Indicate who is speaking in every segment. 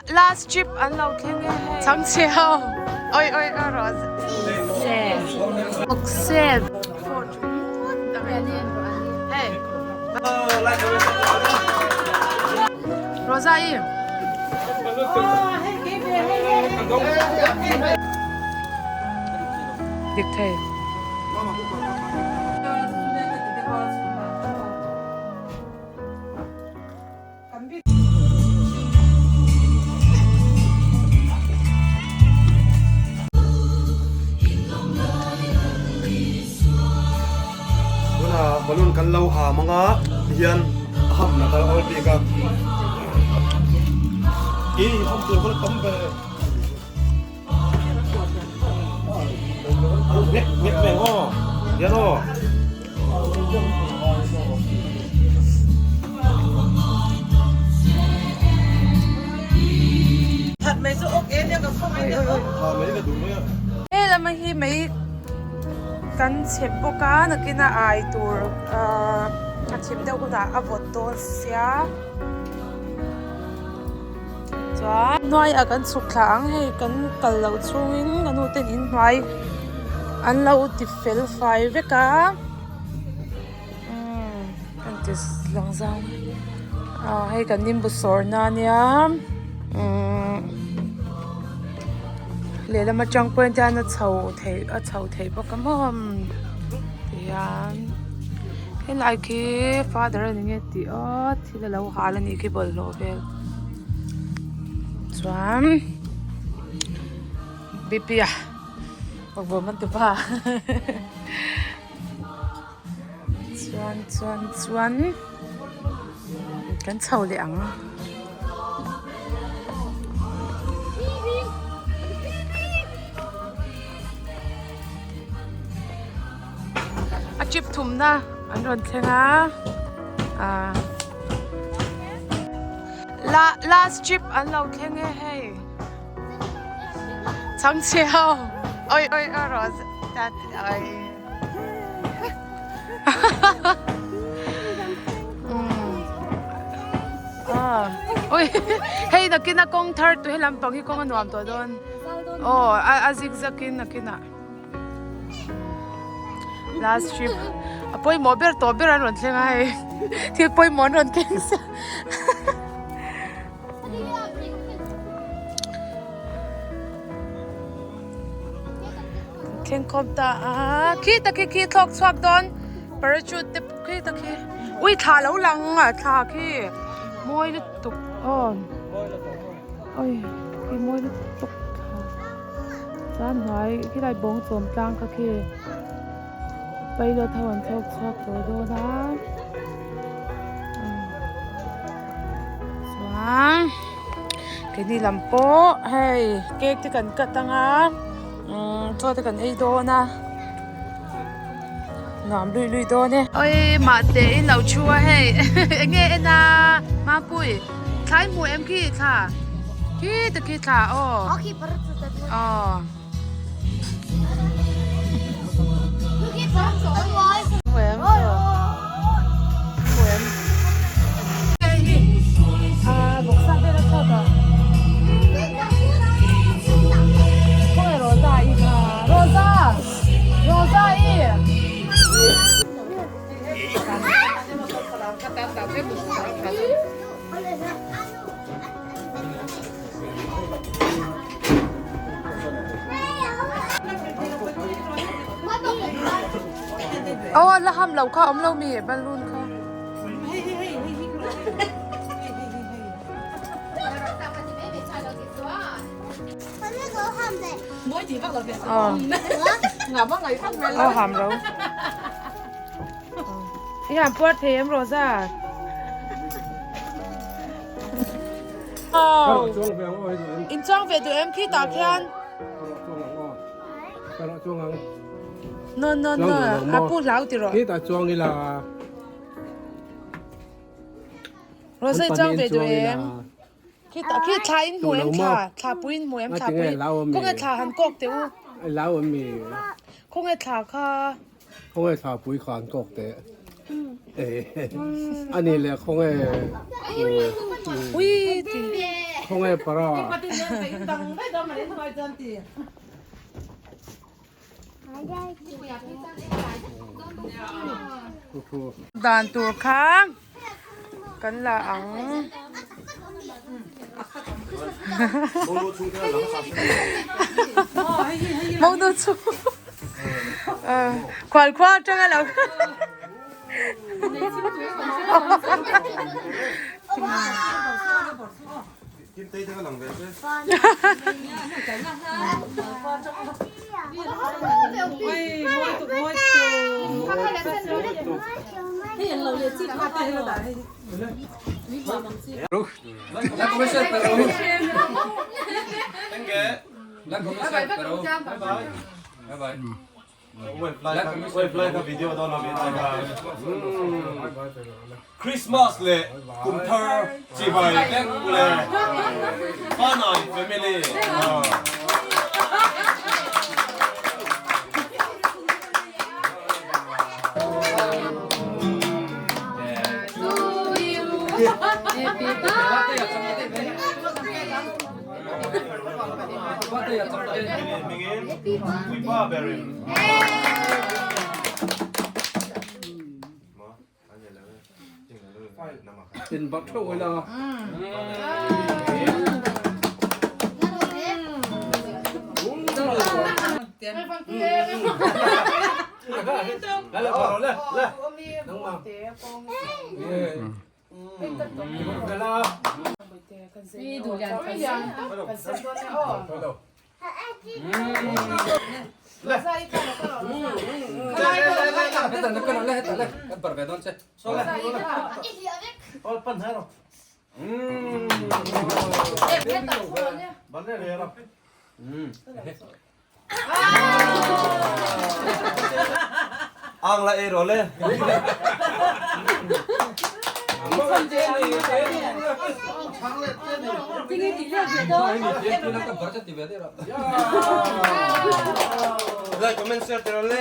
Speaker 1: Last trip an lo thleng e hei. Chhangchhe ho. Oi oi oi rawh. Se. Se. Hey. Rosa i. Dik thei.
Speaker 2: Tuna balloon kan lo ha mang a tihian a hamna kal awl bik a i ham tur kha tam ve ngek ngek meng aw hian aw.
Speaker 1: He lama hi mei kan chhep bawk a nakin a ai tur ahh a thim deuh hunah a vawt dawn sia chuan hnuaiah kan chhuk thla ang hei kan kal loh chhungin ka nu ten inhnuai an lo ti fel fai vek a umm an ti lang zau ah hei kan nimbu sawr na ania umm lehlam atang pawh hian a chho theih a chho theih bawk a maw tihian helai khi father a ni nge tih aw thil a lo hal a nih khi bawlhhlawh vel chuan bp a bawm an ti pa chuan chuan chuan kan chho leh ang. A trip thumna an rawn thleng a ah la last trip an lo thleng e hei chhangchhe ho oi oi oi rawh ta oi oi hei nakin a kawng thar tu he lampang hi kawng a nuam tawh dawn aw a zigzag in nakinah. Last trip a pawimawh ber tawh ber an rawn thleng a hei thil pawimawh an rawn keng sa thleng khawm ta a khi tak khi khi thlawk chhuak dawn parachute te khi tak khi ui thla lo lang a thla khi mawi lutuk aw oi khi mawi lutuk thla. Chuan hnuai khilai bawng chawm tlang kha khi pilot ho an chhawk chhuak tawh dawn a chuan keini lam pawh hei cake te kan cut anga umm chaw te kan ei dawn a nuam lui lui dawn e. Oi mahte in lo thu a hei eng nge en a Mapui thlai hmuh em khi thla khi ta khi thla aw aw. Aw la ham lo kha awm lo mi balloon kha. Aw ham lo. I ham puar thei em Rosa? In chuang ve duh em khi tah khian? No no no a pu hlau ti rawh.
Speaker 2: Khi tah chuang ila.
Speaker 1: Rosa i chuang ve duh em? Khi tah khi thla in hmu em thla thla pui in hmu em thla pui khawnge thla han kawk teh u. Khawnge thla kha.
Speaker 2: Khawnge thla pui kha an kawk teh. Ani leh khawnge.
Speaker 1: Ui ti.
Speaker 2: Khawnge para.
Speaker 1: Dan tur kha kan la ang. Monu chu khual khua atanga lo.
Speaker 2: Christmas leh kum thar chibai vek le Fanai family.
Speaker 3: In bak theuh ila.
Speaker 2: Ang la ei rawh le. Like comment share te rawh le.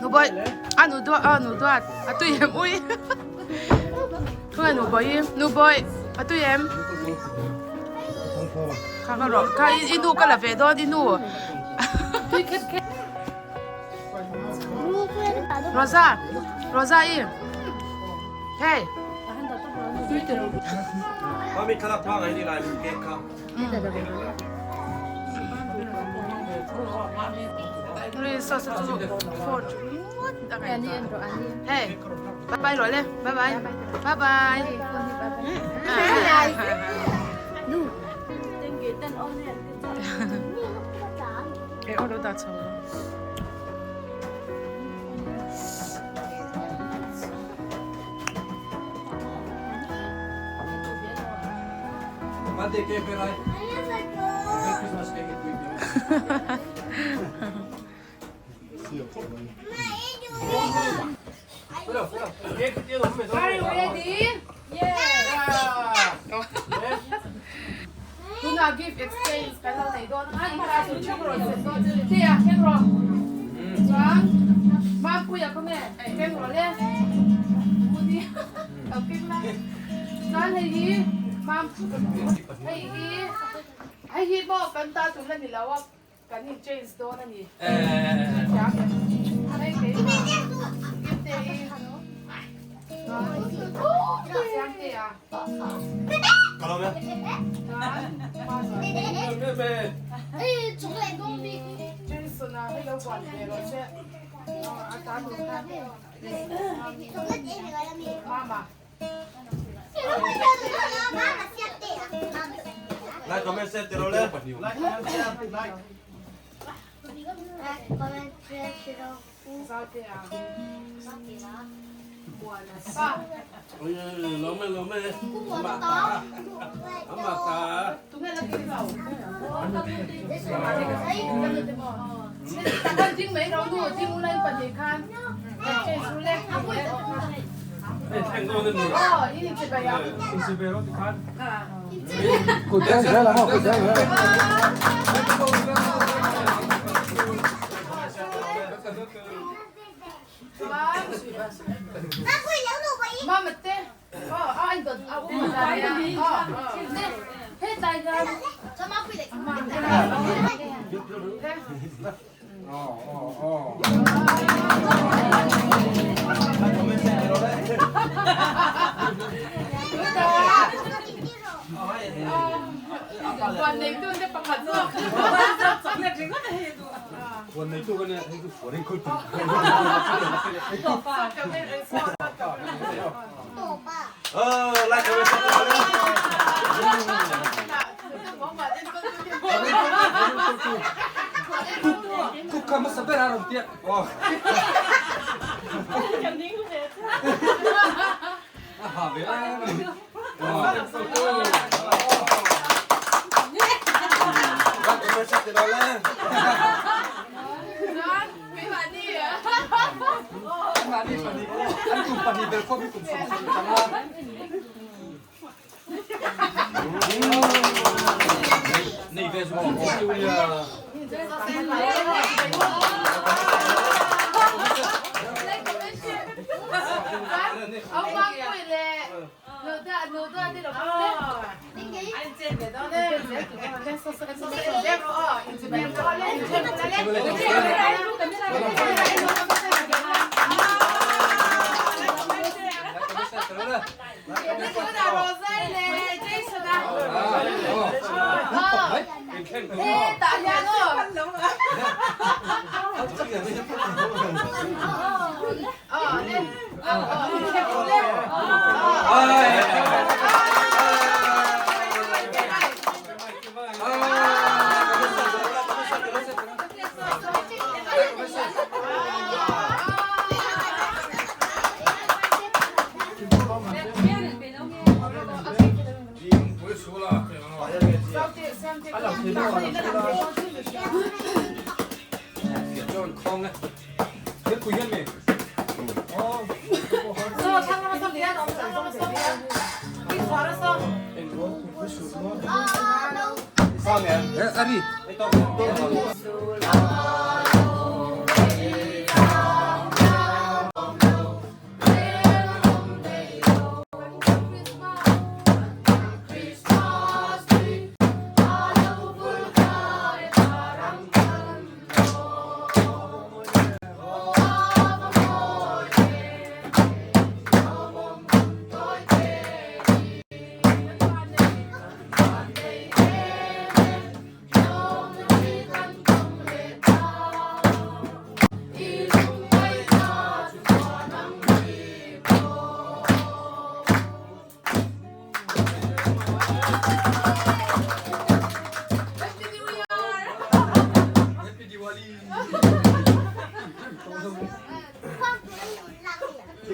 Speaker 1: Nubawih a nu duat a nu duat a tui em ui khawnge nubawih i nubawih a tui em. Kha kha rawh kha i nu ka la ve dawn i nu. Rosa Rosa i hey.
Speaker 2: Mami thlalak hma ngai ni lai cake kha.
Speaker 1: Resource chu phone chu hey bye bye rawh le bye bye bye bye e aw lo dah chho Are you ready? Yeah! Tuna gift exchange kan lo nei dawn a, Tia keng rawh. Chuan Mampuia khaw nge keng rawh le. Mudi lo keng la. Chuan hei hi Mam hei hi hei hi maw kan ta tur la ni lo a. Kan in change dawn a ni. Thiam em. Hei keimah Kimte i Chuan Siamte a. Chuan Jason a hei lo buan ve rawh se. A ta tur kha. Mama.
Speaker 2: Like comment share ti ro le. Like comment share like.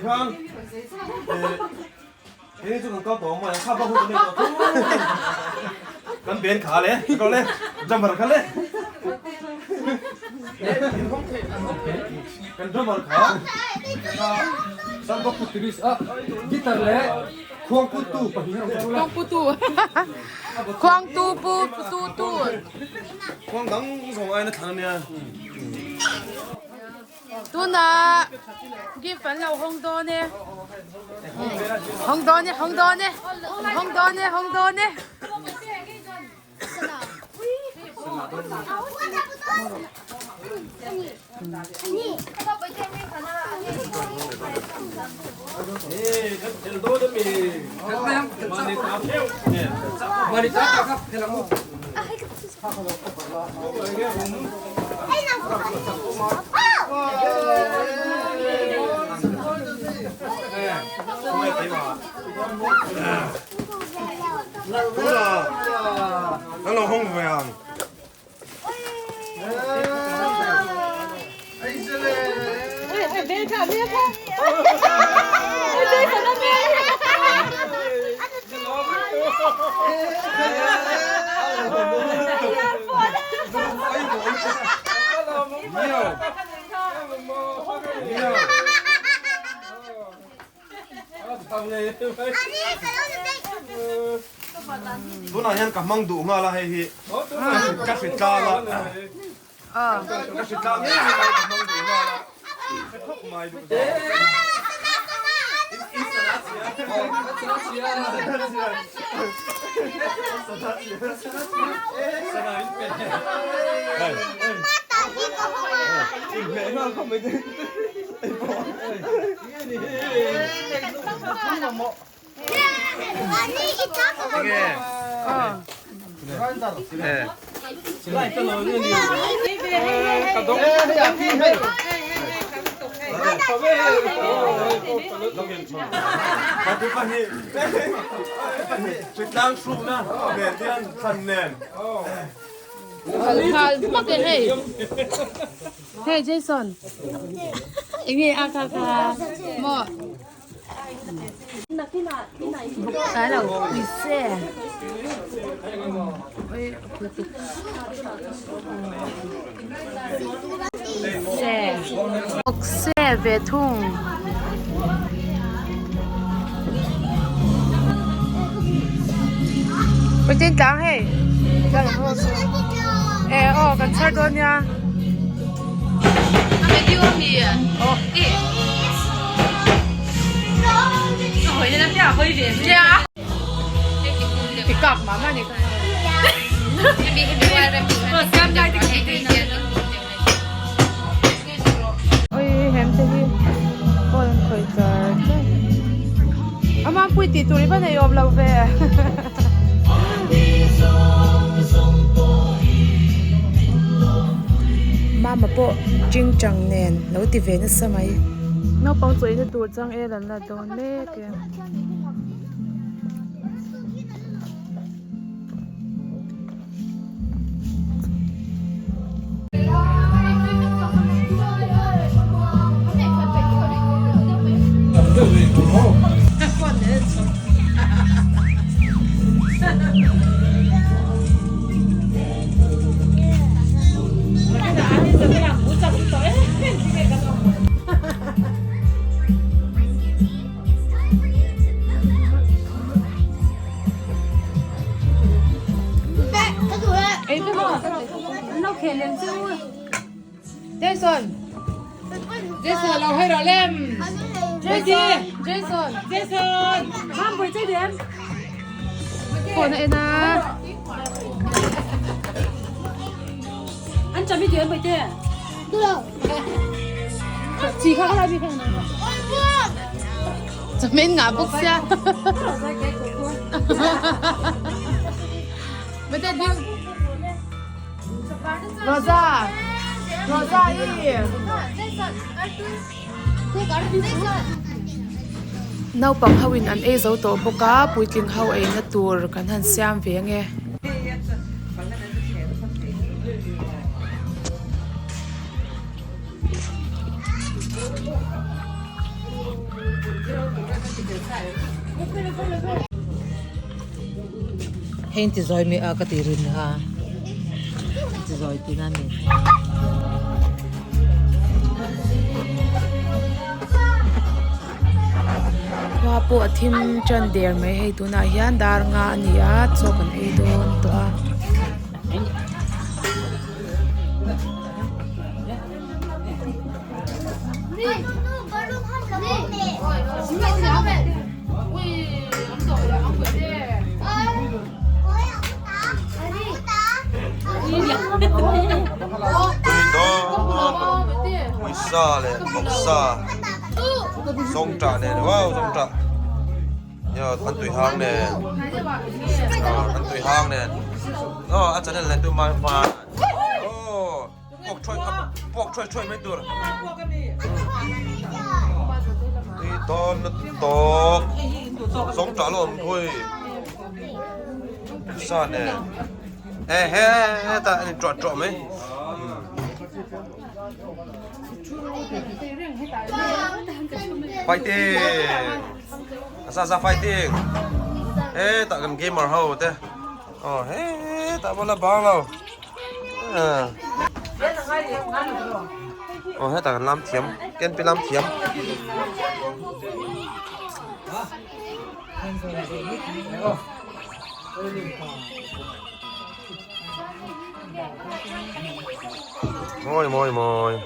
Speaker 2: Tikhan Keini chu kan kal tawh ang mai a, kha bak hun kan nei tawh tho. Kan ben kha le, ka le, drummer kha le. Kan drummer kha.
Speaker 3: Samba Putris a guitar leh khuangputu pahnih a awm thung a.
Speaker 1: Khuangputu. Khuangtu pu tu tu.
Speaker 2: Khuang dang zawng aiin a thlan a nia.
Speaker 1: Tunah gift an lo hawng dawn e. Hawng dawn e, hawng dawn e. Hawng dawn e, hawng dawn e.
Speaker 2: Kan lo hawng ve ang. Tunah hian ka hmang duh nghal a hei hi ka hri tlang a ka hri tlang ngei ngei ka hmang duh nghal a hre khawp mai duh zawk. Hritlang hrukna nen hian thlan nen.
Speaker 1: Kal nghal hmak e hei. Hey Jason. Enge a kha kha maw. Cái lo pui se. Oi pui tuk. Se. Ok se ve thung. Pui tin tlang hei. E aw kan chhar dawn nia. Oi hem te hi phone an khawih char char a mampui tih tur i va nei awm lo ve. Mama pawh ching chang nen lo ti ve nasa mai. Naupang chawina tur chang el an la dawn mek e. Jason Jason lo hay rawh lem Jason Jason Jason Mam bui chơi điểm Phone a en a An chami dian bui te Chỉ kha lai bi kha Chamin ngah bawk sia. Mate ding. Rosa. Rosa i. Naupang ho in an ei zo tawh bawk a, puitling ho eina tur kan han siam ve ange.
Speaker 4: Hei in ti zawi mi a ka ti rin kha ti zawi ti na ni.
Speaker 1: Khua pawh a thim tan der mai hei tunah hian dar nga a ni a chaw kan ei dawn tawh a.
Speaker 2: Uisa leh vawksa zawngṭah nen wow zawngṭah an tui hang nen an tui hang nen aw a channel nei tu mai hma aw puak ṭhuai puak ṭhuai ṭhuai mai tur tui dawn lutuk zawngṭah lo awm thui sa nen he he hetah a inṭuah ṭuah mai. Fighting! Asa asa fighting! Hetah kan gamer ho te aw hetah pawh la bang lo. Aw hetah kan lam thiam ken pi lam thiam. Mawi mawi mawi.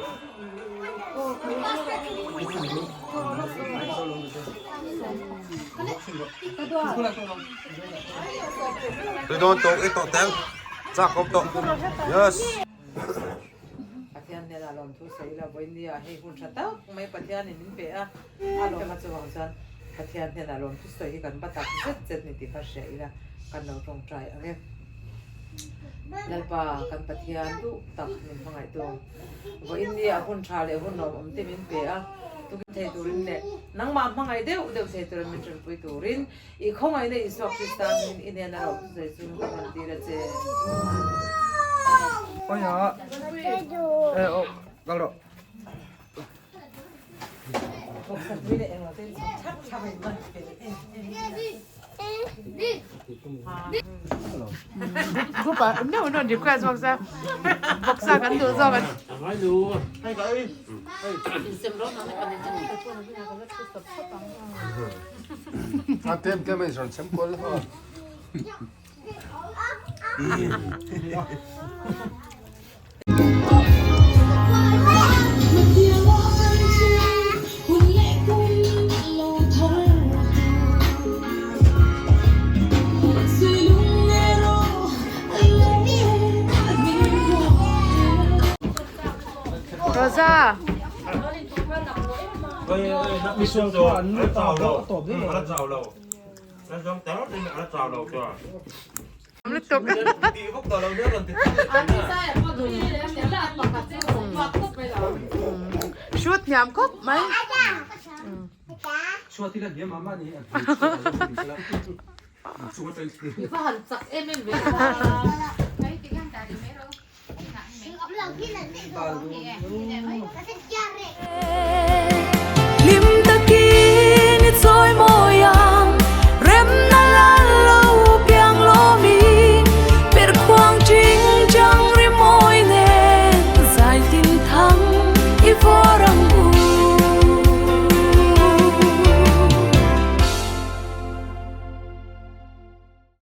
Speaker 2: Tui dawn tawk i tawh teng chak awm tawh yes.
Speaker 4: Pathian hnenah lawmthu sawi ila vawinia hei hun tha tak mai Pathianin min pe a, a lawm a chuvang chuan Pathian hnenah lawmthu sawi hi kan va tak zet zet ni tih kha hria ila kan lo tawngtai ang e. Lalpa kan Pathian duh tak min hmangaihtu vawinia hun tha leh hun lawmawm te min pe a, tukin thei turin leh nangmah hmangaih deuh deuh thei turin min tanpui turin I khawngaihna Isua Krista hmingin i hnena ro thusawi chu ka rawn tir a che.
Speaker 1: Group ah no no request vawksa vawksa kan duh zawk an.
Speaker 3: A tem tem in rawn chhem kual ho.
Speaker 1: Rosa. Shoot hniam khawp mai.